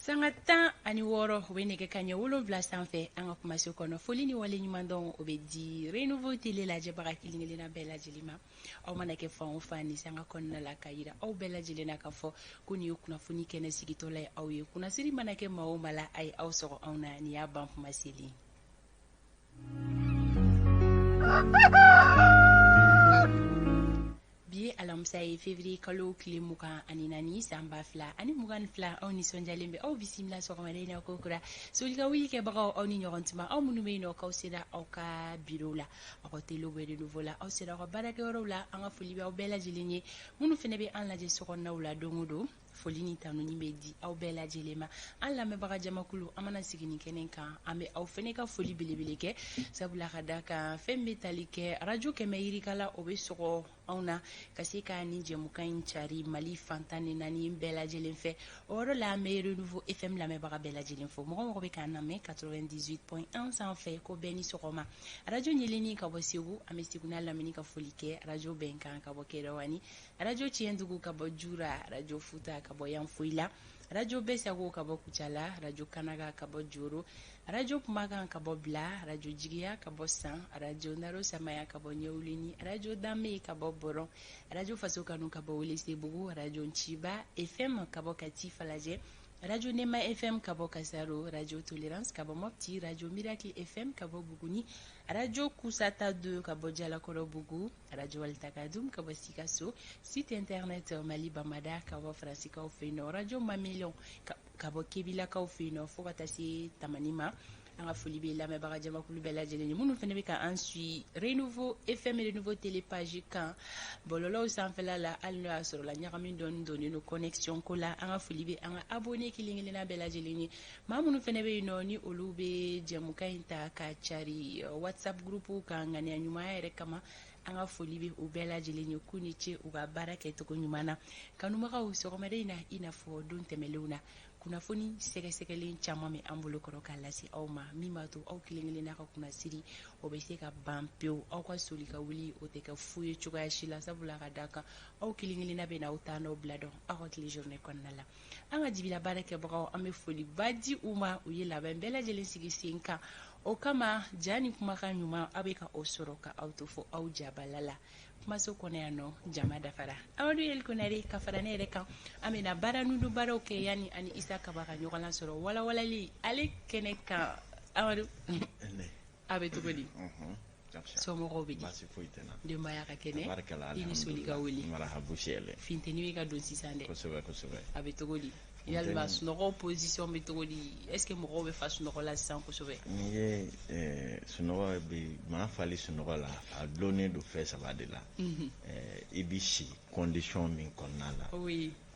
Sanga 16, o bɛ nɛgɛ kanɲɛ 7 sanfɛ an ka kumaso kɔnɔ. Foli ni wale ɲumandɔn, o bɛ di Renouveau Télé lajɛbaga kelen kelenna bɛɛ lajɛlen ma, aw mana kɛ fan o fan ni sanga kɔnɔna la, ka yira aw bɛɛ lajɛlen na ka fɔ ko nin ye kunnafoni kɛnɛ sigitɔla ye aw ye. Kunnasiri mana kɛ maa o maa la, a ye aw sɔgɔ anw na. Nin y'a ban kuma selen. Bi ye alamisa ye, février kalo tile 24, san 2022. Aw nisɔndiyalen bɛ aw bisimila sɔgɔmada in na kokura. Soli ka wuli kɛbagaw, aw ni ɲɔgɔn tuma. Aw minnu bɛ yen nɔ k'aw sera aw ka bureau la, aw ka telew bɛ Renouveau la, aw sera aw ka baarakɛyɔrɔw la, an ka foli bɛ aw bɛɛ lajɛlen ye. Minnu fana bɛ an lajɛ sokɔnɔnaw la don o don, foli ni tanuni bɛ di aw bɛɛ lajɛlen ma. An lamɛnbaga jamakulu, an mana sigi nin kɛnɛ kan, an bɛ aw fana ka foli belebele kɛ, sabula ka da kan fɛn bɛ tali kɛ arajo 100 yirika la, o bɛ sɔgɔ anw na ka se ka nin jɛmukan in cari Mali fan 14 bɛɛ lajɛlen fɛ. O yɔrɔ la, an bɛ Renouveau FM lamɛnbaga bɛɛ lajɛlen fo, mɔgɔ mɔgɔ bɛ k'an lamɛn 98.1 sanfɛ, ko bɛɛ ni sɔgɔma. Arajo Ɲeleni ka bɔ Segu, an bɛ Segu n'a lamini ka foli kɛ. Arajo Bɛnkan ka bɔ Kɛrɛwani, Arajo Tiɲɛdugu ka bɔ Jura, Arajo Futa ka bɔ Yanfoyila, Arajo Bɛsago ka bɔ Kucala, Arajo Kanaga ka bɔ Joro, Arajo Kumakan ka bɔ Bila, Arajo Jigiya ka bɔ San, Arajo Naro Samaya ka bɔ Ɲɛwuleni, Arajo Danbe ka bɔ Bɔrɔn, Arajo Faso Kanu ka bɔ Welesebugu, Arajo Nciba FM ka bɔ Kati Falajɛ, Arajo Nema FM ka bɔ Kasaro, Arajo Tolerance ka bɔ Mopti, Arajo Miracle FM ka bɔ Buguni, Arajo Kusata 2 ka bɔ Jalakɔrɔbugu, Arajo Walitakadum ka bɔ Sikaso, site internet Mali Bamada ka bɔ Faransikaw fɛ yen nɔ, Arajo Mamilɔn ka bɔ Kebilakaw fɛ yen nɔ, fo ka taa se Tamani ma. An ka foli bɛ lamɛnbaga jamakulu bɛɛ lajɛlen ye. Minnu fana bɛ ka an suit Renouveau FM, Renouveau Télé page kan bɔlɔlɔw sanfɛla la, hali n'o y'a sɔrɔ la ɲagami dɔɔni donnen don connexion ko la, an ka foli bɛ an ka abonné kelen kelenna bɛɛ lajɛlen ye. Maa minnu fana bɛ yen nɔ ni olu bɛ jɛmukan in ta ka cari WhatsApp groupe kan ŋaniya ɲumanya yɛrɛ kama, an ka foli bɛ u bɛɛ lajɛlen ye, k'u ni ce u ka baara kɛcogo ɲuman na. Kanubagaw, sɔgɔmada in na, i n'a fɔ don tɛmɛnlenw na, kunnafoni sɛgɛsɛgɛlen caman bɛ an bolo kɔrɔ k'a lase aw ma, min b'a to aw kelen kelenna ka kunnasiri, o bɛ se ka ban pewu. Aw ka soli ka wuli, o tɛ kɛ fu ye cogoya si la, sabula ka da kan aw kelen kelenna bɛ na aw ta n'aw bila dɔn aw ka tile journée kɔnɔna la. An ka jibila baarakɛbagaw, an bɛ foliba di u ma. U ye labɛn bɛɛ lajɛlen sigi sen kan, o kama ja ni kumakan ɲuman, aw bɛ ka o sɔrɔ ka aw to fo aw jabala la. Kumaso kɔnɔ yan nɔ, jama dafara. Amadu Yeli Konare ka fara ne yɛrɛ kan, an bɛna baara ninnu baaraw kɛ yanni ani Isa Kaba ka ɲɔgɔn lasɔrɔ walawalali ale kɛnɛ kan. Amadu, a bɛ cogo di? Somɔgɔw bɛ di? Baasi foyi tɛ n na. Denbaya ka kɛnɛ? Tabarikala. I ni soli ka wuli. Marahabu siyɛlɛ. Funteni bɛ ka don sisan dɛ. Kosɛbɛ kosɛbɛ. A bɛ cogo di? Yalima sunɔgɔ position bɛ cogo di? Est ce que mɔgɔw bɛ fa sunɔgɔ la sisan kosɛbɛ? N'i ye sunɔgɔ bi maa fali sunɔgɔ la, a dulonnen don fɛn saba de la. I bɛ si condition min kɔnɔna la.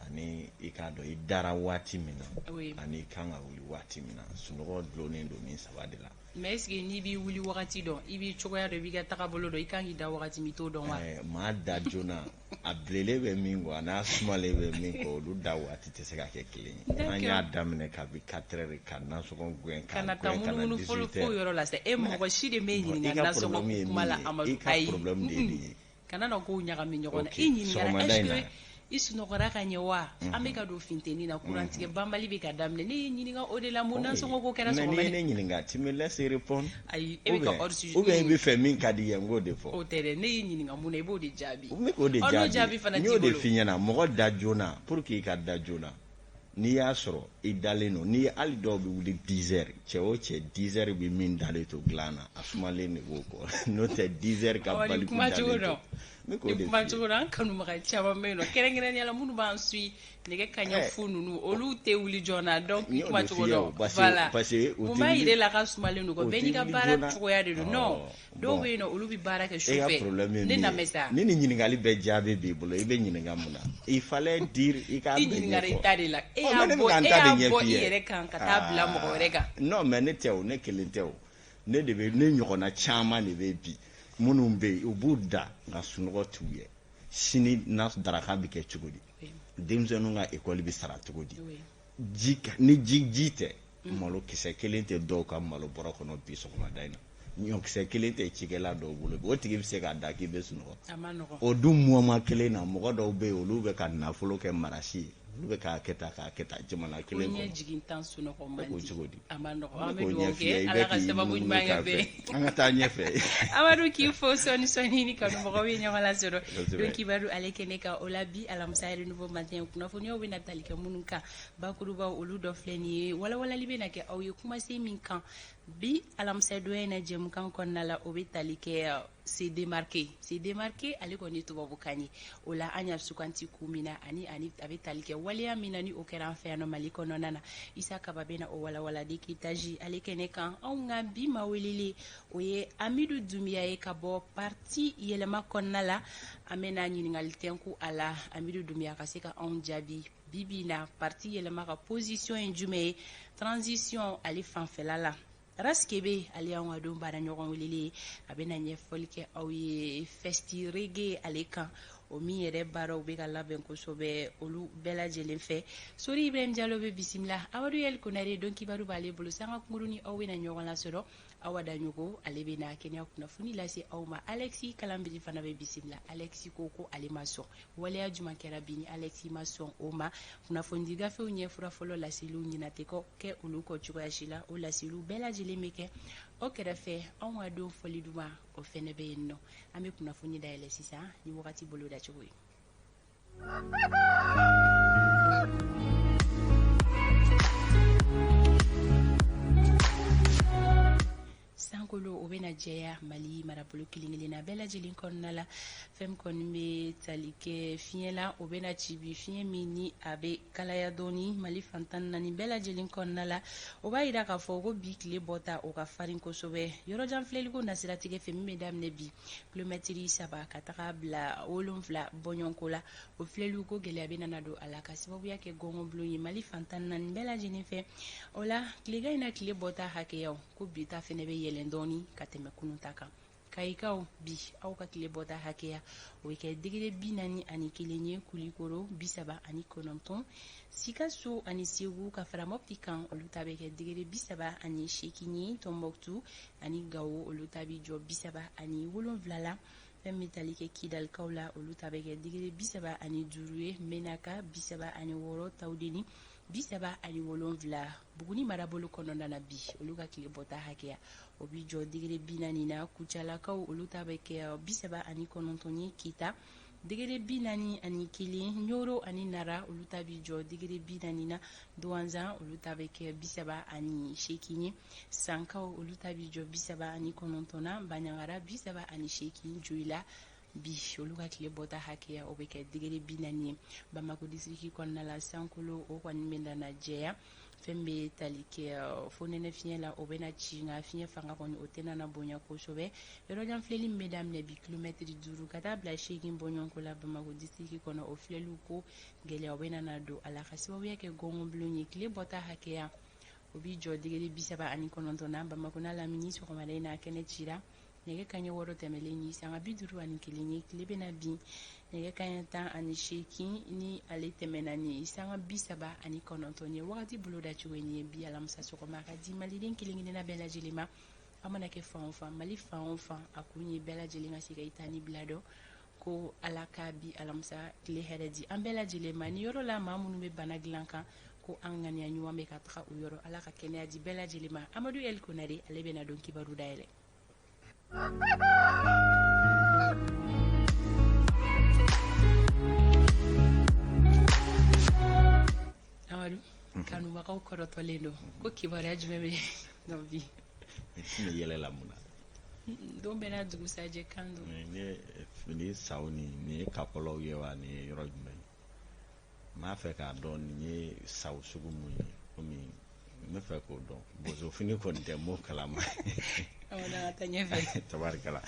Ani i k'a dɔn i dara waati min na. Ani i kan ka wuli waati min na. Sunɔgɔ dulonnen don nin saba de la. Mais est ce que n'i b'i wuli wagati dɔn, i b'i cogoya dɔn, i b'i ka tagabolo dɔn, i kan k'i da wagati min, i t'o dɔn wa? Maa da joona, a bilenlen bɛ min kɔ, a n'a sumalen bɛ min kɔ, olu da waati tɛ se ka kɛ kelen ye. An y'a daminɛ kabi 4 heures ka nasɔngɔ gɛn ka na taa munumunu fo yɔrɔ la sa. E mɔgɔ si de m'e ɲininka nasɔngɔ kuma la, Amadu. I ka problème de ye nin ye. Kana na kow ɲagami ɲɔgɔn na. I ɲininkara, est ce que i sunɔgɔra ka ɲɛ wa? An bɛ ka don funteni na, kurantigɛ banbali bɛ ka daminɛ. Ne y'i ɲininka o de la. Mun nasɔngɔ ko kɛra sɔgɔma? Mais n'i ye ne ɲininka, tu me laisses répondre. Ayi, e bɛ ka hors sujet. Ou bien i bɛ fɛ min ka di i ye, n k'o de fɔ. O tɛ dɛ, ne y'i ɲininka mun na, i b'o de jaabi. N bɛ k'o de jaabi. Ɔ, n'o jaabi fana t'i bolo. N y'o de f'i ɲɛna, mɔgɔ da joona, pour que i ka da joona, n'i y'a sɔrɔ i dalen don, n'i hali dɔw bɛ wuli 10 heures, cɛ o cɛ 10 heures bɛ min dalen to dilan na, a sumalen de b'o kɔ, n'o tɛ 10 heures ka baliku dalen to. Ne k'o de kuma cogo an kanubaga caman bɛ yen nɔ, kɛrɛnkɛrɛnnenya la minnu b'an suit nɛgɛ kaɲɛ fu ninnu, olu tɛ wuli joona. Donc i kuma cogo dɔn, voilà, parce que mun b'a yira la ka sumalen don, bɛɛ n'i ka baara cogoya de don. Non, dɔw bɛ yen nɔ, olu bɛ baara kɛ sufɛ. Ne lamɛn sa. Ni nin ɲininkali bɛɛ jaabi b'i bolo, i bɛ ɲininka mun na? Il fallait dire i k'a bɛɛ ɲɛfɔ. I ɲininkara i ta de la. E y'a bɔ, e y'a bɔ i yɛrɛ kan ka taa bila mɔgɔ wɛrɛ kan. Non, mais ne tɛ o, ne kelen tɛ o. Ne de bɛ, ne ɲɔgɔnna caman de bɛ bi minnu bɛ yen, u b'u da nka sunɔgɔ t'u ye. Sini na daraka bɛ kɛ cogo di? Denmisɛnninw ka école bɛ sara cogo di? Ji ni ji tɛ, malo kisɛ kelen tɛ dɔw ka malo bɔrɔ kɔnɔ bi sɔgɔmada in na, ɲɔkisɛ kelen tɛ cikɛla dɔw bolo, o tigi bɛ se k'a da k'i bɛ sunɔgɔ? O dun moment kelen na, mɔgɔ dɔw bɛ yen, olu bɛ ka nafolo kɛ marasi ye. Olu bɛ k'a kɛ tan, k'a kɛ tan, jamana kelen kɔnɔ. Ko ɲɛ jigin tan sunɔgɔ man di. Ko cogo di? A ma nɔgɔ. An bɛ dugawu kɛ Ala ka sababu ɲuman kɛ bɛɛ. An ka taa ɲɛfɛ. Amadu, k'i fo sɔɔni sɔɔni ni kanubagaw ye ɲɔgɔn lasɔrɔ don kibaru ale kɛnɛ kan. O la bi alamisa Renouveau Matin, kunnafoniyaw bɛna tali kɛ minnu kan, bakurubaw olu dɔ filɛ nin ye. Walawalali bɛna kɛ aw ye kumasen min kan bi alamisa donya in na jɛmukan kɔnɔna la, o bɛ tali kɛ se démarquer. Se démarquer, ale kɔni ye tubabukan ye. O la an y'a suganti kun min na ani a bɛ tali kɛ waleya min na, ni o kɛra an fɛ yan nɔ Mali kɔnɔna na, Isa Kaba bɛna o walawala décryptage ale kɛnɛ kan. Anw ka bi maa welelen, o ye Amidu Dunbiya ye ka bɔ parti Yɛlɛma kɔnɔna la. An bɛna ɲininkali tɛnku a la, Amidu Dunbiya ka se ka anw jaabi bi bi in na, parti Yɛlɛma ka position ye jumɛn ye transition ale fanfɛla la. Raskebe, ale y'anw ka don baara ɲɔgɔn welele ye, a bɛna ɲɛfɔli kɛ aw ye festi reggae ale kan, o min yɛrɛ baaraw bɛ ka labɛn kosɛbɛ olu bɛɛ lajɛlen fɛ. Sori Ibrahim Jalo bɛ bisimila. Amadu Yɛli Konare, don kibaru b'ale bolo. Sanga kunkurunin, aw bɛna ɲɔgɔn lasɔrɔ. Awa Daɲogo, ale bɛna kɛnɛya kunnafoni lase aw ma. Alexi Kalanbiri fana bɛ bisimila. Alexi ko ko ale ma sɔn waleya jumɛn kɛra bi ni Alexi ma sɔn o ma. Kunnafonidi gafew ɲɛfura fɔlɔ laseliw ɲina tɛ kɛ olu kɔ cogoya si la, o laseliw bɛɛ lajɛlen bɛ kɛ o kɛrɛfɛ. Anw ka don fɔli duman, o fɛnɛ bɛ yen nɔ. An bɛ kunnafoni dayɛlɛ sisan ni wagati bolo dacogo ye. Sankolo o bɛna jɛya Mali marabolo kelen kelenna bɛɛ lajɛlen kɔnɔna la. Fɛn kɔni bɛ tali kɛ fiɲɛ la, o bɛna ci bi, fiɲɛ min ni a bɛ kalaya dɔɔni Mali fan 14 bɛɛ lajɛlen kɔnɔna la. O b'a yira k'a fɔ ko bi tile bɔta o ka farin kosɛbɛ. Yɔrɔjan filɛliko nasiratigɛ fɛ, min bɛ daminɛ bi kilomɛtiri 3 ka taga bila 7 bɔɲɔgɔnko la, o filɛliw ko gɛlɛya bɛ nana don a la ka sababuya kɛ gɔngɔnbulon ye Mali fan 14 bɛɛ lajɛlen fɛ. O la tilegan in na, tile bɔta hakɛyaw ko bi ta fɛnɛ bɛ yɛlɛn dɔɔni ka tɛmɛ kunun ta kan. Kayikaw, bi aw ka tile bɔta hakɛya o bɛ kɛ degré 41 ye, Kulikoro 39, Sikaso ani Segu ka fara Mɔpti kan, olu ta bɛ kɛ degré 38 ye, Tɔnbɔkutu ani Gawo, olu ta bɛ jɔ 37 la. Fɛn bɛ tali kɛ Kidalikaw la, olu ta bɛ kɛ degré 35 ye, Menaka 36, Tawudeni 37. Buguni marabolo kɔnɔna na bi, olu ka tile bɔta hakɛya o bi jɔ degré 40 na. Kucalakaw, olu ta bɛ kɛ 39 ye, Kita degré 41, Ɲoro ani Nara, olu ta bi jɔ degré 40 na, Duwanzan, olu ta bɛ kɛ 38 ye, Sankaw, olu ta bi jɔ 39 na, Baɲangara 38, Joyila bi olu ka tile bɔta hakɛya o bɛ kɛ degré 40 ye. Bamako disiriki kɔnɔna la, sankolo o kɔni bɛ nana jɛya. Fɛn bɛ tali kɛ fonɛnɛ fiɲɛ la, o bɛna ci, nka fiɲɛ fanga kɔni o tɛna na bonya kosɛbɛ. Yɔrɔjan filɛli min bɛ daminɛ bi kilomɛtiri 5 ka taa bila 8 bɔɲɔgɔnko la Bamako disiriki kɔnɔ, o filɛliw ko gɛlɛya o bɛna na don a la ka sababuya kɛ gɔngɔnbulon ye. Tile bɔta hakɛya o bi jɔ degré 39 na. Bamako n'a lamini, sɔgɔmada in na kɛnɛ cira nɛgɛ kanɲɛ 6 tɛmɛlen ni sanga 51 ye. Tile bɛna bin nɛgɛ kanɲɛ 18 ni ale tɛmɛna ni sanga 39 ye. Wagati boloda cogo in ye bi alamisa sɔgɔma ka di maliden kelen kelenna bɛɛ lajɛlen ma. Aw mana kɛ fan o fan, Mali fan o fan, a kun ye bɛɛ lajɛlen ka se ka i ta ni bila dɔn ko Ala ka bi alamisa tile hɛrɛ di an bɛɛ lajɛlen ma. Ni yɔrɔ la, maa minnu bɛ bana dilan kan, ko an ŋaniya ɲuman bɛ ka taga o yɔrɔ, Ala ka kɛnɛya di bɛɛ lajɛlen ma. Amadu El Konare, ale bɛna don kibaru dayɛlɛ. Amadu, kanubagaw kɔrɔtɔlen don ko kibaruya jumɛn bɛ nɔ bi? Ne yɛlɛla mun na? Don bɛɛ n'a dugusajɛ kan don. Nin saw nin ye kakɔlɔw ye wa? Nin ye yɔrɔ jumɛn ye? N b'a fɛ k'a dɔn nin ye saw sugu mun ye, komi n bɛ fɛ k'o dɔn. Bozofini kɔni tɛ, n b'o kalama. Tabarikala.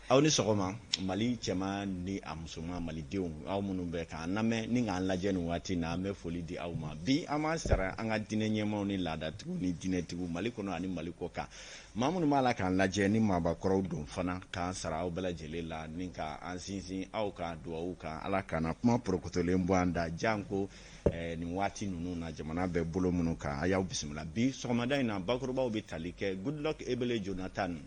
Aw ni sɔgɔma, Mali cɛman ni a musoman, malidenw, aw minnu bɛ k'an lamɛn ni k'an lajɛ nin waati na, an bɛ foli di aw ma. Bi an b'an sara an ka diinɛ ɲɛmaaw ni laadatigiw ni diinɛtigiw Mali kɔnɔ ani Mali kɔ kan. Maa minnu b'a la k'an lajɛ ni maabakɔrɔw don fana, k'an sara aw bɛɛ lajɛlen la ni k'an sinsin aw ka duwawu kan, Ala kana kuma porokotolen bɔ an da janko nin waati ninnu na jamana bɛ bolo minnu kan. A y'aw bisimila bi sɔgɔmada in na. Bakurubaw bɛ tali kɛ Goodluck Ebele Jonathan.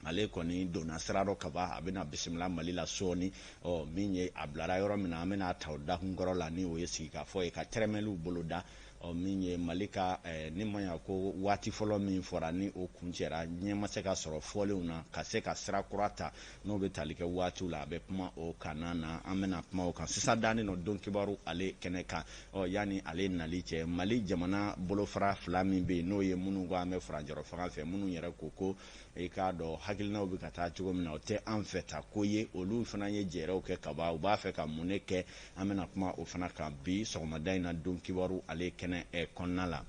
Ale kɔni donna sira dɔ kaban, a bɛna bisimila Mali la sɔɔni. Ɔ, min ye a bilara yɔrɔ min na, an bɛna ta o dakunkɔrɔ la, ni o ye sigikafɔ ye ka tɛrɛmɛliw boloda. Ɔ, min ye Mali ka ni ma ɲa ko waati fɔlɔ min fɔra ni o kuncɛra, ɲɛ ma se ka sɔrɔ fɔlenw na ka se ka sira kura ta n'o bɛ tali kɛ waatiw la, a bɛ kuma o kan na. An bɛna kuma o kan sisan dannen nɔ don kibaru ale kɛnɛ kan. Ɔ, yanni ale nali cɛ, Mali jamana bolofara fila min bɛ yen, n'o ye minnu ko an bɛ furancɛrɔ fanga fɛ, minnu yɛrɛ ko i k'a dɔn hakilinaw bɛ ka taa cogo min na, o tɛ an fɛ ta ko ye, olu fana ye jɛrɛw kɛ kaban, u b'a fɛ ka mun de kɛ? An bɛna kuma o fana kan bi sɔgɔmada in na don kibaru ale kɛnɛ kɔnɔna la.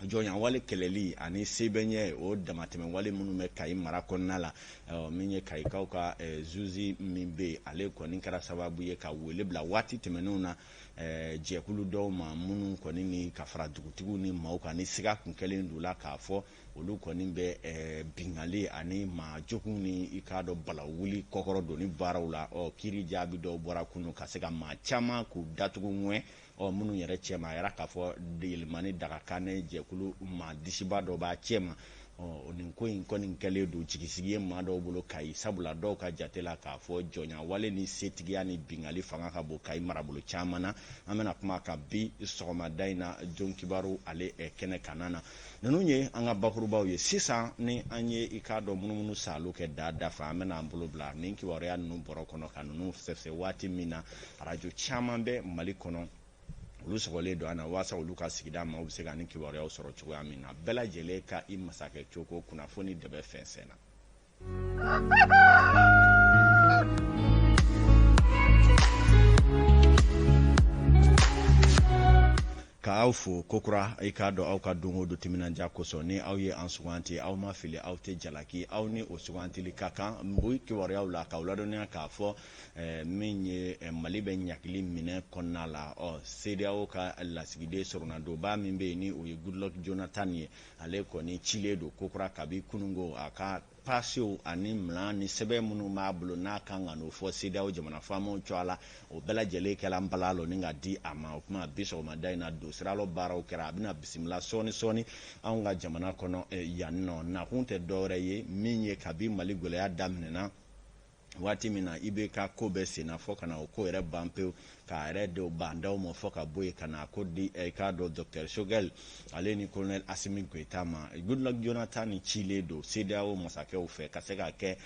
Jɔnyawale kɛlɛli ani sebɛɲɛ, o damatɛmɛwale minnu bɛ Kayi mara kɔnɔna la, min ye Kayikaw ka zuzi min bɛ yen, ale kɔni kɛra sababu ye ka wele bila waati tɛmɛnenw na jɛkulu dɔw ma, minnu kɔni ni ka fara dugutigiw ni maaw kan, ni siga kun kɛlen don la k'a fɔ olu kɔni bɛ binkanli ani maa jugu ni i k'a dɔn balawu wuli kɔkɔrɔ donni baaraw la. Ɔ, kiiri jaabi dɔw bɔra kunun ka se ka maa caman k'u datugu ŋɛn. Ɔ, minnu yɛrɛ cɛma, a yɛrɛ k'a fɔ Yelimani Dagakanɛ jɛkulu maa disiba dɔ b'a cɛma. Ɔ, nin ko in kɔni kɛlen don jigisigi ye maa dɔw bolo Kayi, sabula dɔw ka jate la k'a fɔ jɔnyawale ni setigiya ni binkanli fanga ka bon Kayi marabolo caman na. An bɛna kuma kan bi sɔgɔmada in na don kibaru ale kɛnɛ kanna na. Ninnu ye an ka bakurubaw ye sisan. Ni an ye i k'a dɔn munumunu salo kɛ da dafa, an bɛna an bolo bila nin kibaruya ninnu bɔrɔ kɔnɔ ka ninnu fɛsɛfɛsɛ. Waati min na arajo caman bɛ Mali kɔnɔ, olu sɔgɔlen don an na walasa olu ka sigida maaw bɛ se ka nin kibaruyaw sɔrɔ cogoya min na. Bɛɛ lajɛlen ka i masakɛ cogo kunnafoni de bɛ fɛnsɛn na. K'aw fo kokura, i k'a dɔn aw ka don o don timinandiya kosɔn ni aw ye an suganti, aw ma fili, aw tɛ jalaki, aw ni o sugantili ka kan. Mɔgɔ kibaruyaw la k'aw ladɔnniya k'a fɔ min ye Mali bɛ ɲagili minɛ kɔnɔna la. Ɔ, CEDEAO ka lasigiden soronadonba min bɛ yen, ni o ye Goodluck Jonathan ye, ale kɔni cilen don kokura kabi kununko. A ka pasew ani minan ni sɛbɛn minnu b'a bolo n'a kan ka n'o fɔ CEDEAO jamana faamaw cogoya la, o bɛɛ lajɛlen kɛla nbala lɔ ni ka di a ma. O kuma, bi sɔgɔmada in na, don sira lɔ baaraw kɛra, a bɛna bisimila sɔɔni sɔɔni anw ka jamana kɔnɔ yan nɔ. Nakun tɛ dɔwɛrɛ ye, min ye kabi Mali gɛlɛya daminɛna waati min na, IBK ko bɛ sen na fɔ ka na o ko yɛrɛ ban pewu, k'a yɛrɛ de bandaw ma fɔ ka bɔ yen ka na ko di i k'a dɔn docteur Choguel ale ni colonel Assimi Goïta ma. Goodluck Jonathan ni cilen don CEDEAO masakɛw fɛ ka se ka kɛ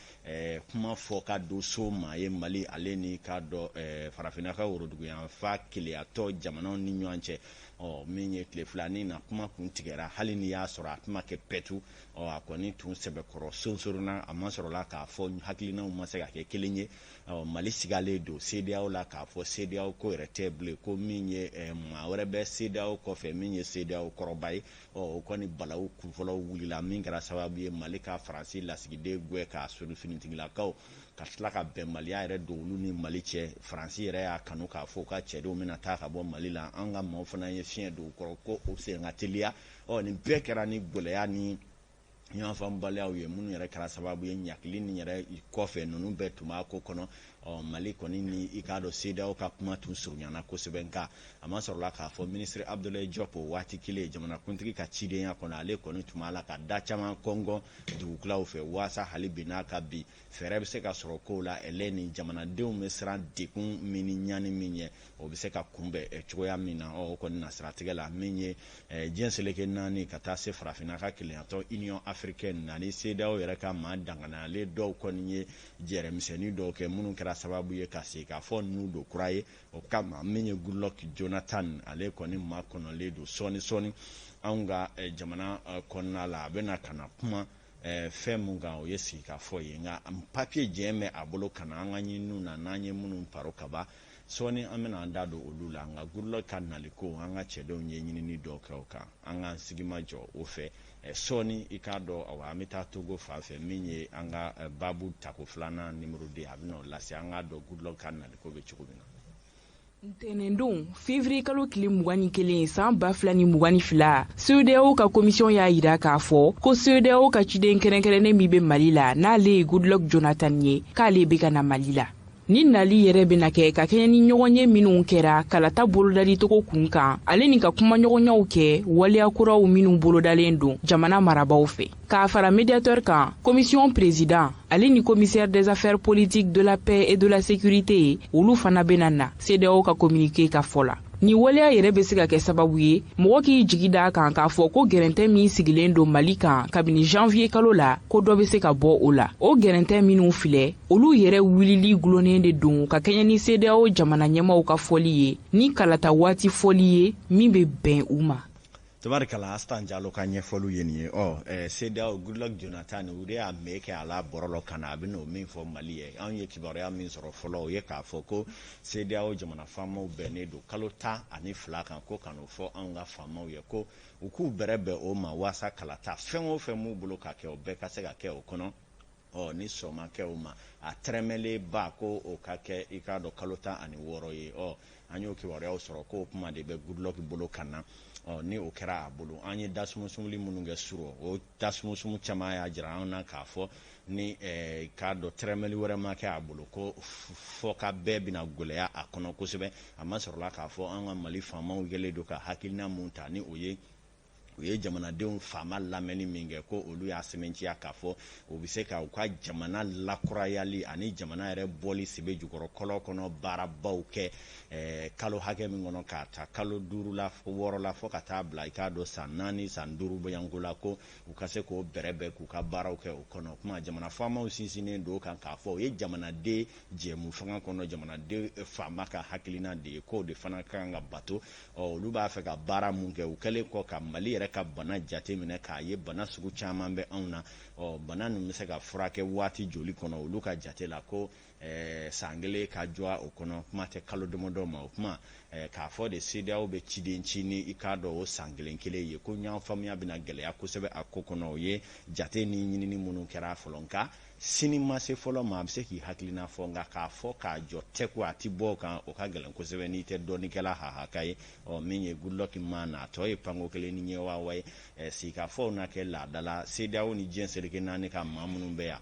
kuma fɔ ka don so maa ye Mali ale ni k'a dɔn farafinna ka woroduguyanfa keleyatɔ jamanaw ni ɲɔgɔn cɛ. Ɔ, min ye tile filanin na kuma kun tigɛra, hali n'i y'a sɔrɔ a kuma kɛ pɛtu. Ɔ, a kɔni tun sɛbɛkɔrɔ sonsoronna, a ma sɔrɔla k'a fɔ hakilinaw ma se ka kɛ kelen ye. Ɔ, Mali sigalen don CEDEAO la k'a fɔ CEDEAO ko yɛrɛ tɛ bilen, ko min ye maa wɛrɛ bɛ CEDEAO kɔfɛ min ye CEDEAO kɔrɔba ye. Ɔ, o kɔni balawu kunfɔlɔw wulila, min kɛra sababu ye Mali ka Faransi lasigiden gɛn k'a sɔrɔ finitigilakaw ka tila ka bɛnbaliya yɛrɛ don olu ni Mali cɛ. Faransi yɛrɛ y'a kanu k'a fɔ u ka cɛdenw bɛna taa ka bɔ Mali la, an ka maaw fana ye fiɲɛ don u kɔrɔ ko o sen ka teliya. Ɔ, nin bɛɛ kɛra ni gɛlɛya ni ɲɔgɔnfaamubaliyaw ye, minnu yɛrɛ kɛra sababu ye ɲakili ni yɛrɛ kɔfɛ ninnu bɛɛ tun b'a ko kɔnɔ. Ɔ, Mali kɔni ni i k'a dɔn CEDEAO ka kuma tun surunyana kosɛbɛ, nka a ma sɔrɔla k'a fɔ minisiri Abdoulaye Diop, o waati kelen jamanakuntigi ka cidenya kɔnɔ, ale kɔni tun b'a la ka da caman kɔngɔn dugukulaw fɛ waasa hali bi n'a ka bi fɛɛrɛ bɛ se ka sɔrɔ kow la, ɛlɛ ni jamanadenw bɛ siran degun min ni ɲani min ɲɛ, o bɛ se ka kunbɛn cogoya min na. Ɔ, o kɔni na siratigɛ la, min ye diɲɛ seleke naani ka taa se farafinna ka kelenyatɔ Union africaine ani CEDEAO yɛrɛ ka maa danganiyalen dɔw kɔni ye jɛrɛmisɛnnin dɔw kɛ, minnu kɛra sababu ye ka segin k'a fɔ ninnu don kura ye. O kama, min ye Goodluck Jonathan, ale kɔni maa kɔnɔlen don sɔɔni sɔɔni anw ka jamana kɔnɔna la. A bɛna ka na kuma fɛn mun kan, o ye sigikafɔ ye, nka papiye jɛn bɛ a bolo ka na an ka ɲininiw na, n'an ye minnu paro kaban. Sɔɔni an bɛna an da don olu la. Nka Goodluck ka naliko, an ka cɛdenw ye ɲinini dɔw kɛ o kan, an k'an sigi ma jɔ o fɛ. Sɔɔni i k'a dɔn, awa, an bɛ taa Togo fan fɛ, min ye an ka baabu tako filanan numéro 2, a bɛna o lase an k'a dɔn Goodluck ka naliko bɛ cogo min na. Ntɛnɛndon, février kalo tile 21, san 2022, CEDEAO ka commission y'a yira k'a fɔ ko CEDEAO ka ciden kɛrɛnkɛrɛnnen min bɛ Mali la, n'ale ye Goodluck Jonathan ye, k'ale bɛ ka na Mali la. Ni nali yɛrɛ bɛna kɛ ka kɛɲɛ ni ɲɔgɔnye minnu kɛra kalata bolodalicogo kun kan, ale ni ka kumaɲɔgɔnyaw kɛ waleya kuraw minnu bolodalen don jamana marabaaw fɛ. K'a fara médiateur kan, commission président ale ni commissaire des affaires politiques, de la paix et de la sécurité, olu fana bɛna na, CEDEAO ka communiqué ka fɔ la. Nin waleya yɛrɛ bɛ se ka kɛ sababu ye mɔgɔ k'i jigi da kan k'a fɔ ko gɛrɛntɛ min sigilen don Mali kan kabini janvier kalo la, ko dɔ bɛ se ka bɔ o la. O gɛrɛntɛ minnu filɛ, olu yɛrɛ wulili gulonnen de don ka kɛɲɛ ni CEDEAO jamana ɲɛmaw ka fɔli ye ni kalata waati fɔli ye min bɛ bɛn u ma. Tabarikala, Astan Jalo ka ɲɛfɔliw ye nin ye. Ɔ CEDEAO, Goodluck Jonathan, o de y'a mɛn kɛ a la bɔrɔlɔ ka na, a bɛ n'o min fɔ Mali ye. Anw ye kibaruya min sɔrɔ fɔlɔ, o ye k'a fɔ ko CEDEAO jamana faamaw bɛnnen don kalo 12 kan, ko ka n'o fɔ anw ka faamaw ye ko u k'u bɛrɛ bɛn o ma, waasa kalata fɛn o fɛn m'u bolo ka kɛ, o bɛɛ ka se ka kɛ o kɔnɔ. Ɔ ni sɔn ma kɛ o ma, a tɛrɛmɛlenba ko o ka kɛ, i k'a dɔn, kalo 16 ye. Ɔ an y'o kibaruyaw sɔrɔ k'o kuma de bɛ Goodluck bolo ka na. Ɔ ni o kɛra a bolo, an ye dasumusumuli minnu kɛ surɔ, o dasumusumu caman y'a jira an na k'a fɔ ni k'a dɔn tɛrɛmɛli wɛrɛ ma kɛ a bolo, ko fɔ ka bɛɛ bɛna gɛlɛya a kɔnɔ kosɛbɛ. A ma sɔrɔla k'a fɔ an ka Mali faamaw kɛlen don ka hakilina mun ta, ni o ye u ye jamanadenw faama lamɛnni min kɛ, ko olu y'a sɛmɛntiya k'a fɔ u bɛ se ka u ka jamana lakurayali ani jamana yɛrɛ bɔli sebe jukɔrɔ kɔlɔ kɔnɔ baarabaw kɛ kalo hakɛ min kɔnɔ, k'a ta kalo 5 la, 6 la, fo ka taa bila, i k'a dɔn, san 4, san 5 bɔyanko la, ko u ka se k'o bɛrɛbɛn k'u ka baaraw kɛ o kɔnɔ. Kuma jamana faamaw sinsinnen don kan k'a fɔ o ye jamanaden jɛmu fanga kɔnɔ, jamanaden faama ka hakilina de ye, k'o de fana ka kan ka bato. Ɔ olu b'a fɛ ka baara mun kɛ, u kɛlen kɔ ka Mali yɛrɛ ka bana jate minɛ k'a ye bana sugu caman bɛ anw na. Ɔ bana ninnu bɛ se ka furakɛ waati joli kɔnɔ? Olu ka jate la ko san kelen ka jɔ o kɔnɔ, kuma tɛ kalo damadɔ ma. O kuma k'a fɔ de CEDEAO bɛ ciden ci ni, i k'a dɔn, o san kelen kelen ye, ko ɲɔgɔn faamuya bɛna gɛlɛya kosɛbɛ a ko kɔnɔ. O ye jate ni ɲinini minnu kɛra fɔlɔ, nka sini ma se fɔlɔ ma, a bɛ se k'i hakilina fɔ, nka k'a fɔ k'a jɔ tɛ ko a ti bɔ o kan, o ka gɛlɛn kosɛbɛ n'i tɛ dɔnnikɛla hahaka ye. Ɔ min ye Goodluck ma na, a tɔ ye panko kelen ni ɲɛwawa ye. Sigikafɔw na kɛ laada la CEDEAO ni diɲɛ seleke naani ka maa minnu bɛ yan,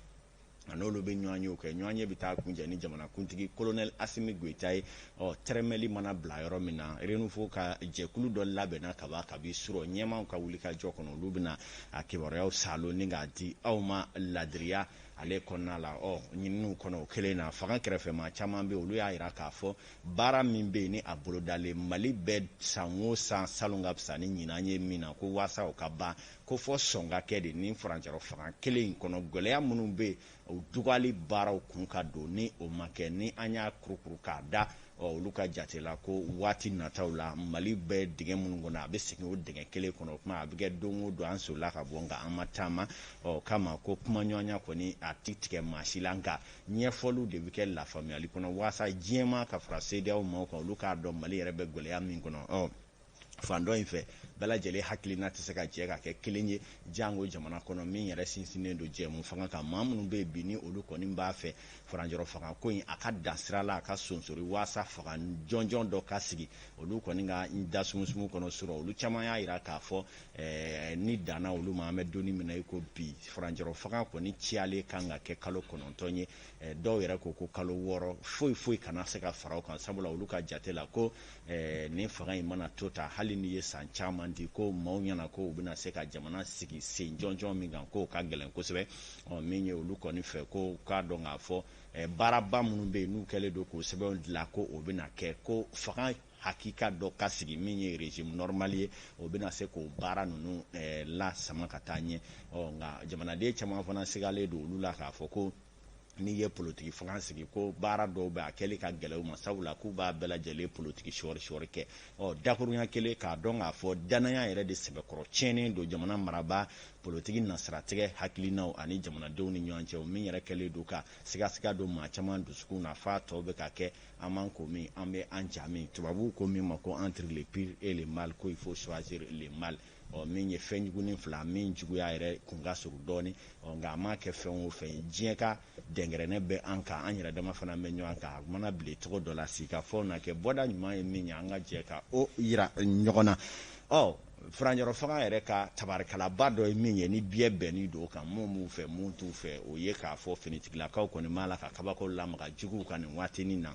a n'olu bɛ ɲɔgɔn ye, o kɛ ɲɔgɔn ye bɛ taa kunjɛ ni jamanakuntigi colonel Assimi Goïta ye. Ɔ tɛrɛmɛli mana bila yɔrɔ min na, Renouveau ka jɛkulu dɔ labɛnna kaban kabi surɔ ɲɛmaaw ka wuli ka jɔ kɔnɔ, olu bɛna a kibaruyaw salo ni k'a di aw ma ladiriya ale kɔnɔna la. Ɔ ɲininiw kɔnɔ, o kelen na, fanga kɛrɛfɛmaa caman bɛ, olu y'a jira k'a fɔ baara min bɛ yen ni a bolodalen Mali bɛɛ san o san, salon ka fisa ni ɲinan ye min na, ko waasa o ka ban, ko fɔ sɔn ka kɛ de ni furancɛrɔ fanga kelen in kɔnɔ, gɛlɛya minnu bɛ yen, o dugali baaraw kun ka don. Ni o ma kɛ, ni an y'a kurukuru k'a da, ɔ olu ka jate la ko waati nataw la, Mali bɛ dingɛ minnu kɔnɔ, a bɛ segin o dingɛ kelen kɔnɔ. O kuma a bɛ kɛ don o don an solila ka bɔ, nka an ma taama. Ɔ kama ko kumaɲɔgɔnya kɔni a ti tigɛ maa si la, nka ɲɛfɔliw de bɛ kɛ lafaamuyali kɔnɔ, waasa diɲɛmaa ka fara CEDEAO maaw kan, olu k'a dɔn Mali yɛrɛ bɛ gɛlɛya min kɔnɔ. Ɔ fan dɔ in fɛ, bɛɛ lajɛlen hakilina tɛ se ka jɛ ka kɛ kelen ye, jango jamana kɔnɔ min yɛrɛ sinsinnen don jɛmu fanga kan. Maa minnu bɛ yen bi, ni olu kɔni b'a fɛ furancɛrɔ fanga ko in a ka dan sira la, a ka sonsori waasa fanga jɔnjɔn dɔ ka sigi, olu kɔni ka da sumusumu kɔnɔ surɔ, olu caman y'a jira k'a fɔ ni danna olu ma, an bɛ don min na i ko bi, furancɛrɔ fanga kɔni ciyalen kan ka kɛ kalo 9 ye. Dɔw yɛrɛ ko ko kalo 6, foyi foyi kana se ka fara o kan, sabula olu ka jate la ko nin fanga in mana to ta, hali n'i ye san caman di, ko maaw ɲɛna ko u bɛna se ka jamana sigi sen jɔnjɔn min kan, k'o ka gɛlɛn kosɛbɛ. Ɔ min ye olu kɔni fɛ, ko k'a dɔn k'a fɔ baaraba minnu bɛ yen n'u kɛlen don k'o sɛbɛnw dilan, ko o bɛna kɛ ko fanga hakika dɔ ka sigi min ye régime normal ye, o bɛna se k'o baara ninnu lasama ka taa ɲɛ. Ɔ nka jamanaden caman fana sigalen don olu la k'a fɔ ko n'i ye politiki fanga sigi, ko baara dɔw bɛ a kɛli ka gɛlɛn u ma, sabula k'u b'a bɛɛ lajɛlen politiki sɔɔri sɔɔri kɛ. Ɔ dakurunya kelen, k'a dɔn k'a fɔ danaya yɛrɛ de sɛbɛkɔrɔ tiɲɛnen don jamana marabaa politiki nasiratigɛ hakilinaw ani jamanadenw ni ɲɔgɔn cɛ, min yɛrɛ kɛlen don ka sigasiga don maa caman dusukun na, f'a tɔ bɛ ka kɛ an man ko min an bɛ an ja min, tubabuw ko min ma ko entre le pire et le mal, ko il faut choisir le mal. Ɔ min ye fɛn jugunin fila min juguya yɛrɛ kun ka surun dɔɔni. Ɔ nka a ma kɛ fɛn o fɛn ye, diɲɛ ka dɛnkɛrɛnɛ bɛ an kan, an yɛrɛ dama fana bɛ ɲɔgɔn kan. A mana bilen cogo dɔ la, sigikafɔw na kɛ bɔda ɲuman ye min ye, an ka jɛ ka o yira ɲɔgɔn na. Ɔ Furancɛrɔ fanga yɛrɛ ka tabarikalaba dɔ ye min ye, ni biɲɛ bɛnni don o kan, mun b'u fɛ, mun t'u fɛ, o ye k'a fɔ finitigilakaw kɔni b'a la ka kabako lamaga juguw kan nin waatinin na.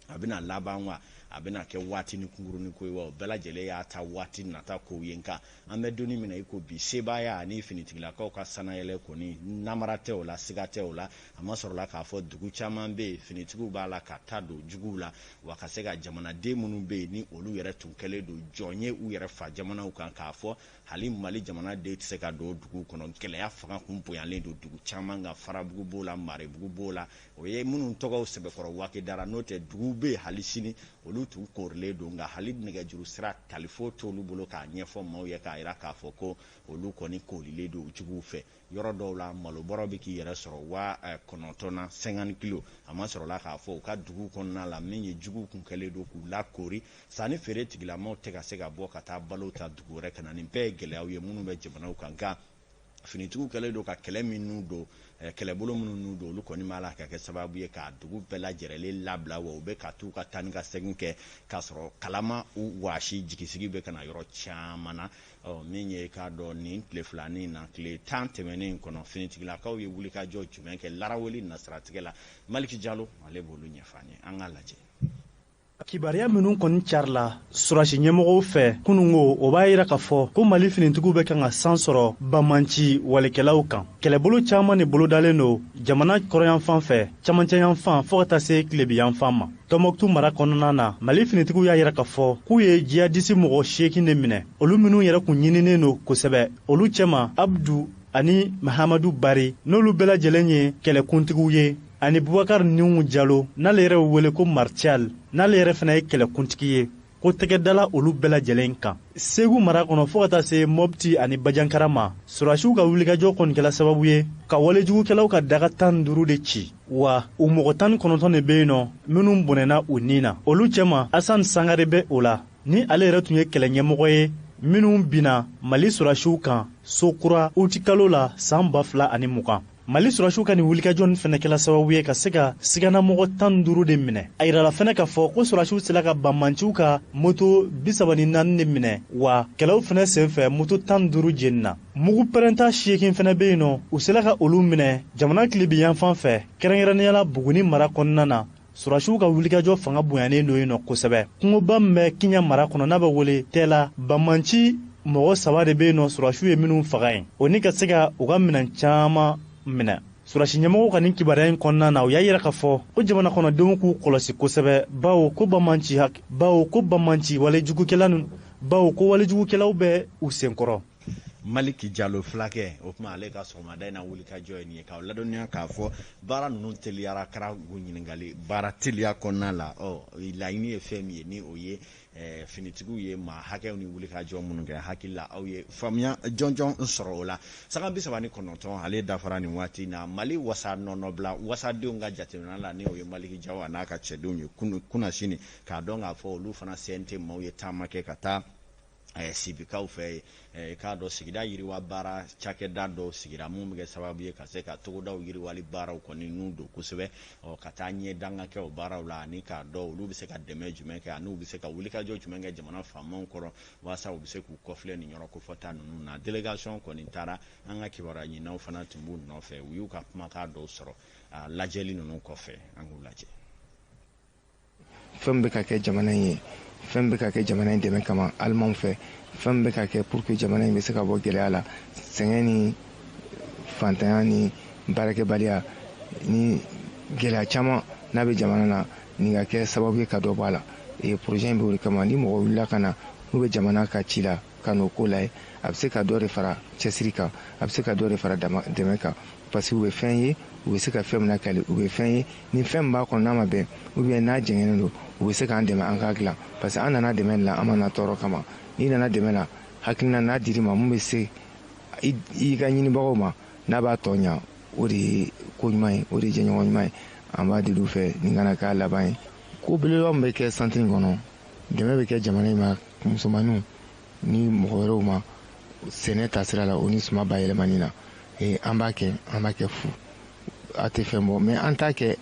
A bɛna laban wa, a bɛna kɛ waatinin kunkurunin ko ye wa, o bɛɛ lajɛlen y'a ta waati nata kow ye. Nka an bɛ donni min na i ko bi, sebaaya ani finitigilakaw ka sanayɛlɛ kɔni, namara tɛ o la, siga tɛ o la. A ma sɔrɔla k'a fɔ dugu caman bɛ yen, finitigiw b'a la ka taa don juguw la, wa ka se ka jamanaden minnu bɛ yen ni olu yɛrɛ tun kɛlen don jɔn ye u yɛrɛ fa jamanaw kan, k'a fɔ hali Mali jamanaden tɛ se ka don dugu kɔnɔ. Gɛlɛya fanga kun bonyalen don dugu caman kan, Farabugu b'o la, Marebugu b'o la, o ye minnu tɔgɔw sɛbɛkɔrɔ waati dara. N'o tɛ, dugu bɛ yen hali sini olu tun koorilen don, nka hali nɛgɛjuru sira talifo t'olu bolo k'a ɲɛfɔ maaw ye, k'a jira k'a fɔ ko olu kɔni koorilen don juguw fɛ. Yɔrɔ dɔw la, malobɔrɔ bɛ k'i yɛrɛ sɔrɔ 9000 na, 50 kilo. A ma sɔrɔla k'a fɔ u ka dugu kɔnɔna la, min ye juguw kun kɛlen don k'u lakoori, sanni feere tigilamaw tɛ ka se ka bɔ ka taa balo ta dugu wɛrɛ ka na. Nin bɛɛ ye gɛlɛyaw ye minnu bɛ jamanaw kan. Nka finitigiw kɛlen don ka kɛlɛ minnu don, kɛlɛbolo minnu don, olu kɔni b'a la ka kɛ sababu ye k'a dugu bɛɛ lajɛlen labila, wa u bɛ ka t'u ka taa ni ka segin kɛ k'a sɔrɔ kalama u waasi. Jigisigi bɛ ka na yɔrɔ caman na. Ɔ, min ye k'a dɔn, nin tile filanin na, tile 10 tɛmɛnen kɔnɔ, finitigilakaw ye wulikajɔ jumɛn kɛ laraweli nasiratigɛ la? Maliki Jalo, ale b'olu ɲɛfɔ an ye, an k'a lajɛ. Kibaruya minnu kɔni carila sɔrɔdasi ɲɛmɔgɔw fɛ kunungo, o b'a yira k'a fɔ ko Mali finitigiw bɛ kan ka san sɔrɔ banbanci walekɛlaw kan. Kɛlɛbolo caman de bolodalen don jamana kɔrɔyanfan fɛ, camancɛyanfan, fɔɔ ka taa se tilebiyanfan ma. Tɔnbɔkutu mara kɔnɔna na, Mali finitigiw y'a yira k'a fɔ k'u ye jihadisi mɔgɔ 8 de minɛ, olu minnu yɛrɛ kun ɲininen don kosɛbɛ. Olu cɛma, Abdu ani Mahamadu Bari, n'olu bɛɛ lajɛlen ye kɛlɛkuntigiw ye, ani Bubakar Nuhu Jalo, n'ale yɛrɛ bɛ wele ko Martial, n'ale yɛrɛ fana ye kɛlɛkuntigi ye, ko tɛgɛ dala olu bɛɛ lajɛlen kan. Segu mara kɔnɔ, fɔɔ ka taa se Mɔpti ani Bajankara ma, sɔrɔdasiw ka wulikajɔ kɔni kɛla sababu ye ka walejugukɛlaw ka daga 15 de ci, wa u mɔgɔ 19 de bɛ yen nɔ minnu bɔnɛna u ni na. Olu cɛma, Asan Sangare bɛ o la, ni ale yɛrɛ tun ye kɛlɛ ɲɛmɔgɔ ye minnu binna Mali sɔrɔdasiw kan Sokura utikalo la san 2020. Mali sɔrɔdasiw ka nin wulikajɔ nin fɛnɛ kɛla sababu ye ka se ka siganamɔgɔ 15 de minɛ. A yirala fɛnɛ k'a fɔ ko sɔrɔdasiw sela ka banbanciw ka moto 34 de minɛ, wa kɛlɛw fɛnɛ senfɛ, moto 15 jenina. Mugu pɛrɛnta 8 fɛnɛ bɛ yen nɔ, u sela ka olu minɛ jamana tilebi yanfan fɛ, kɛrɛnkɛrɛnnenya la Buguni mara kɔnɔna na. Sɔrɔdasiw ka wulikajɔ fanga bonyanen don yen nɔ kosɛbɛ. Kungoba min bɛ Kiɲɛ mara kɔnɔ, n'a bɛ wele Tɛla, banbanci mɔgɔ saba de bɛ yen nɔ sɔrɔdasiw ye minnu faga yen, o ni ka se ka u ka minɛn caman minɛ. Sɔrɔdasi ɲɛmɔgɔw ka nin kibaruya in kɔnɔna na, u y'a yira k'a fɔ ko jamana kɔnɔdenw k'u kɔlɔsi kosɛbɛ, bawo ko banbanci walejugukɛla ninnu, bawo ko walejugukɛlaw bɛ u senkɔrɔ. Maliki Jalo fulakɛ, o tuma ale ka sɔgɔmada in na wulikajɔ ye nin ye, k'aw ladɔnniya k'a fɔ baara ninnu teliyara, kɛra ɲininkali baara teliya kɔnɔna la. Ɔ, laɲini ye fɛn min ye, ni o ye finitigiw ye maa hakɛw ni wulikajɔ minnu kɛ, hakili la aw ye faamuya jɔnjɔn sɔrɔ o la. Sanga 39 ale dafara nin waati na. Mali wasa nɔnɔbila wasadenw ka jateminɛ la, ni o ye Maliki Jaw a n'a ka cɛdenw ye kunnasini, k'a dɔn k'a fɔ olu fana CNT maaw ye taama kɛ ka taa sibikaw fɛ yen, k'a dɔn sigida yiriwa baara cakɛda dɔw sigira mun bɛ kɛ sababu ye ka se ka togodaw yiriwali baaraw kɔni n'u don kosɛbɛ, ɔ, ka taa ɲɛ danga kɛ o baaraw la, ani k'a dɔn olu bɛ se ka dɛmɛ jumɛn kɛ, ani u bɛ se ka wulikajɔ jumɛn kɛ jamana faamaw kɔrɔ walasa u bɛ se k'u kɔfilɛ nin yɔrɔ kofɔta ninnu na. Délégation kɔni taara, an ka kibaruya ɲininaw fana tun b'u nɔfɛ. U y'u ka kumakan dɔw sɔrɔ lajɛli ninnu kɔfɛ, an k'u lajɛ. Fɛn bɛ ka kɛ jamana in ye, fɛn bɛ ka kɛ jamana in dɛmɛ kama alimanw fɛ, fɛn bɛ ka kɛ pour que jamana in bɛ se ka bɔ gɛlɛya la, sɛgɛn ni fantanya ni baarakɛbaliya ni gɛlɛya caman n'a bɛ jamana na, nin ka kɛ sababu ye ka dɔ bɔ a la. Projet in bɛ o de kama. Ni mɔgɔ wulila ka na n'u bɛ jamana ka ci la ka n'o ko lajɛ, a bɛ se ka dɔ de fara cɛsiri kan, a bɛ se ka dɔ de fara dɛmɛ kan, parce que u bɛ fɛn ye, u bɛ se ka fɛn min lakali, u bɛ fɛn ye ni fɛn min b'a kɔnɔ n'a ma bɛn ou bien n'a jɛngɛnnen don, u bɛ se k'an dɛmɛ an k'a dilan, parce que an nana dɛmɛ de la, an ma na tɔɔrɔ kama. N'i nana dɛmɛ la, hakilina n'a dir'i ma mun bɛ se i ka ɲinibagaw ma, n'a b'a tɔ ɲa, o de ye ko ɲuman ye, o de ye jɛɲɔgɔn ɲuman ye. An b'a deli u fɛ, nin kana k'a laban ye. Ko belebeleba min bɛ kɛ centre in kɔnɔ, dɛmɛ bɛ kɛ jamana in ma, musomaninw ni mɔgɔ wɛrɛw ma, sɛnɛ taasira la, o ni suma bayɛlɛmani na. An b'a kɛ, an b'a kɛ fu, a tɛ fɛn bɔ, mais an t'a kɛ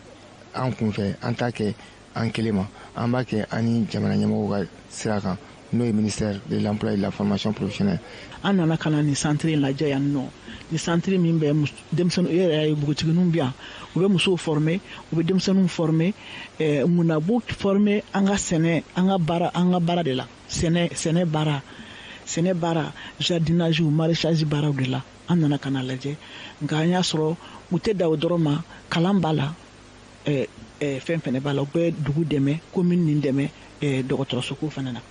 an kunfɛ, an t'a kɛ an kelen ma, an b'a kɛ an ni jamana ɲɛmɔgɔw ka sira kan. N'o ye ministère de l'Emploi et de la Formation professionnelle. An nana ka na nin centre in lajɛ yan nɔ. Nin centre min bɛ denmisɛnnin, e yɛrɛ y'a ye, npogotigininw bɛ yan, u bɛ musow former, u bɛ denmisɛnninw former. Mun na b'u former? An ka sɛnɛ, an ka baara de la, sɛnɛ baara, jardinage, maraîchage baaraw de la. An nana ka na lajɛ, nka an y'a sɔrɔ u tɛ da o dɔrɔn ma. Kalan b'a la, fɛn fɛnɛ b'a la, u bɛ dugu dɛmɛ, commune nin dɛmɛ dɔgɔtɔrɔsoko fana na.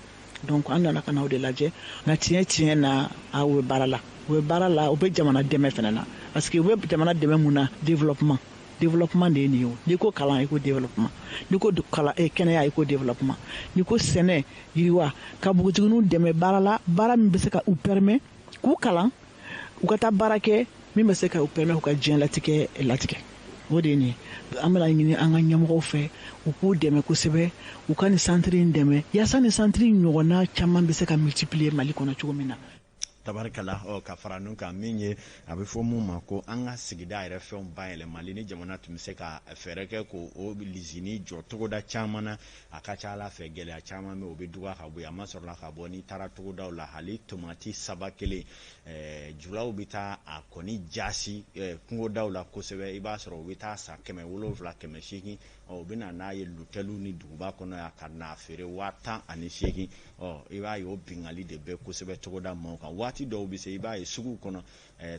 Donc an nana ka na o de lajɛ. Nka tiɲɛ tiɲɛ na, a u bɛ baara la, u bɛ baara la, u bɛ jamana dɛmɛ fɛnɛ na, parce que u bɛ jamana dɛmɛ mun na? Développement de ye nin ye o. N'i ko kalan, i ko développement. N'i ko kalan, kɛnɛya, i ko développement. N'i ko sɛnɛ, yiriwa, ka npogotigininw dɛmɛ baara la, baara min bɛ se ka u permet k'u kalan, u ka taa baara kɛ min bɛ se ka u permet u ka diɲɛ latigɛ latigɛ, o de ye nin ye. An bɛna ɲini an ka ɲɛmɔgɔw fɛ, u k'u dɛmɛ kosɛbɛ, u ka nin centre in dɛmɛ, yaasa nin centre in ɲɔgɔnna caman bɛ se ka multiplier Mali kɔnɔ cogo min na. Tabarikala. Ɔ, ka fara ninnu kan, min ye a bɛ fɔ mun ma ko an ka sigida yɛrɛ fɛnw bayɛlɛmali, ni jamana tun bɛ se ka fɛɛrɛ kɛ k'o lizini jɔ togoda caman na, a ka ca Ala fɛ, gɛlɛya caman bɛ, o bɛ dɔgɔya ka bɔ yen. A ma sɔrɔ la ka bɔ, n'i taara togodaw la, hali tomati saba kelen, julaw bɛ taa a kɔni jasi kungodaw la kosɛbɛ. I b'a sɔrɔ u bɛ taa san 700, 800. Ɔ, u bɛ na n'a ye lutɛliw ni duguba kɔnɔ yan ka n'a feere 18,000. Ɔ, i b'a ye o bingali de bɛ kosɛbɛ togoda maaw kan. Waati dɔw bɛ se, i b'a ye suguw kɔnɔ,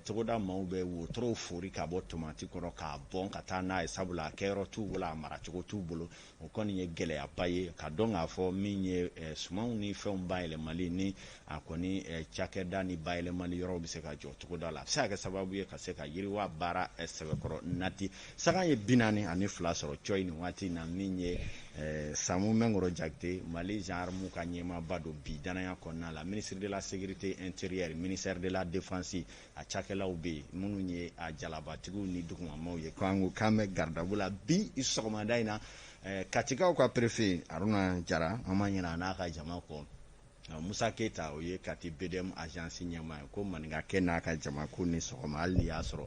togoda maaw bɛ wotorow fori ka bɔ tomati kɔrɔ k'a bɔn ka taa n'a ye, sabula a kɛyɔrɔ t'u bolo, a maracogo t'u bolo. O kɔni ye gɛlɛyaba ye ka dɔn k'a fɔ min ye sumanw ni fɛnw bayɛlɛmali ni a kɔni cakɛda ni bayɛlɛmali yɔrɔw bɛ se ka jɔ togoda la, a bɛ se ka kɛ sababu ye ka se ka yiriwa baara sɛbɛkɔrɔ nati. Saga ye 42 sɔrɔ cɔyi nin waati in na. Min ye Samu Mɛnkɔrɔ Jakite, Mali gendarme ka ɲɛmaaba don bi danaya kɔnɔna la, ministre de la Sécurité intérieure, ministère de la Défense, a cakɛlaw bɛ yen minnu ye a jalabatigiw ni dugumamaw ye, ko an ko k'an bɛ garde la bi sɔgɔmada in na. Katikaw ka préfet Haruna Jara, an ma ɲinɛ a n'a ka jama kɔ. Musa Keyita, o ye Kati BDM agence ɲɛmaa ye, ko maninkakɛ n'a ka jama ko ni sɔgɔma. Hali n'i y'a sɔrɔ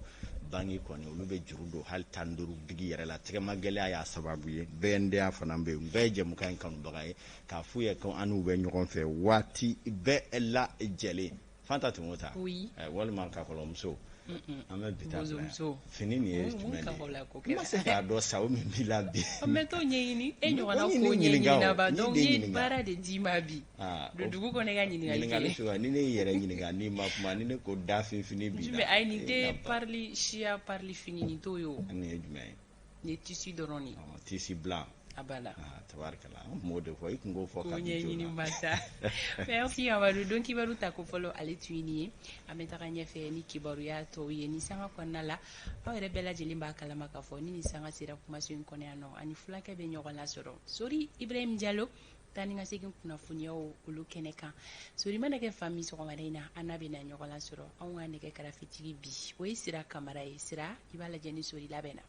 banki kɔni, olu bɛ juru don hali 15 bigi yɛrɛ la, tɛgɛma gɛlɛya y'a sababu ye. BNDA fana bɛ yen, bɛɛ ye jɛmukan in kanubaga ye, k'a f'u ye ko an n'u bɛ ɲɔgɔn fɛ waati bɛɛ lajɛlen. Fanta tun ta walima kakɔlɔmuso, an bɛ bi ta bila yan. Fini nin ye jumɛn de ye? N ma se k'a dɔn sawo min b'i la bi. Mɛ t'o ɲɛɲini, e ɲɔgɔnna ko ɲɛɲinaba. Donc n ye baara de d'i ma bi, don dugu kɔnɔ, i ka ɲininkali kɛ. Ɲininkali suguya, ni ne y'i yɛrɛ ɲininka n'i ma kuma, ni ne ko dafin fini b'i la. Ayi, nin tɛ parili siya, parili fini nin t'o ye o. Nin ye jumɛn ye? Nin ye tissu dɔrɔn de ye. Tissu blanc. A bala. Tabarikala, an tun b'o de fɔ, i tun k'o fɔ. Ko ɲɛɲini masa. Merci Amadu. Don kibaru ta ko fɔlɔ, ale tun ye nin ye. An bɛ taga ɲɛfɛ ni kibaruya tɔw ye ni sanga kɔnɔna la. Aw yɛrɛ bɛɛ lajɛlen b'a kalama k'a fɔ ni nin sanga sera kumaso in kɔnɔ yan nɔ, ani fulakɛ bɛ ɲɔgɔn lasɔrɔ, Sori Ibrahim Jalo, taa ni ka segin kunnafoniyaw olu kɛnɛ kan. Sori mana kɛ fan min sɔgɔmada in na, an n'a bɛna ɲɔgɔn lasɔrɔ. Anw ka nɛgɛ karafetigi bi, o ye Sira Kamara ye. Sira, i b'a lajɛ ni Sori labɛnna.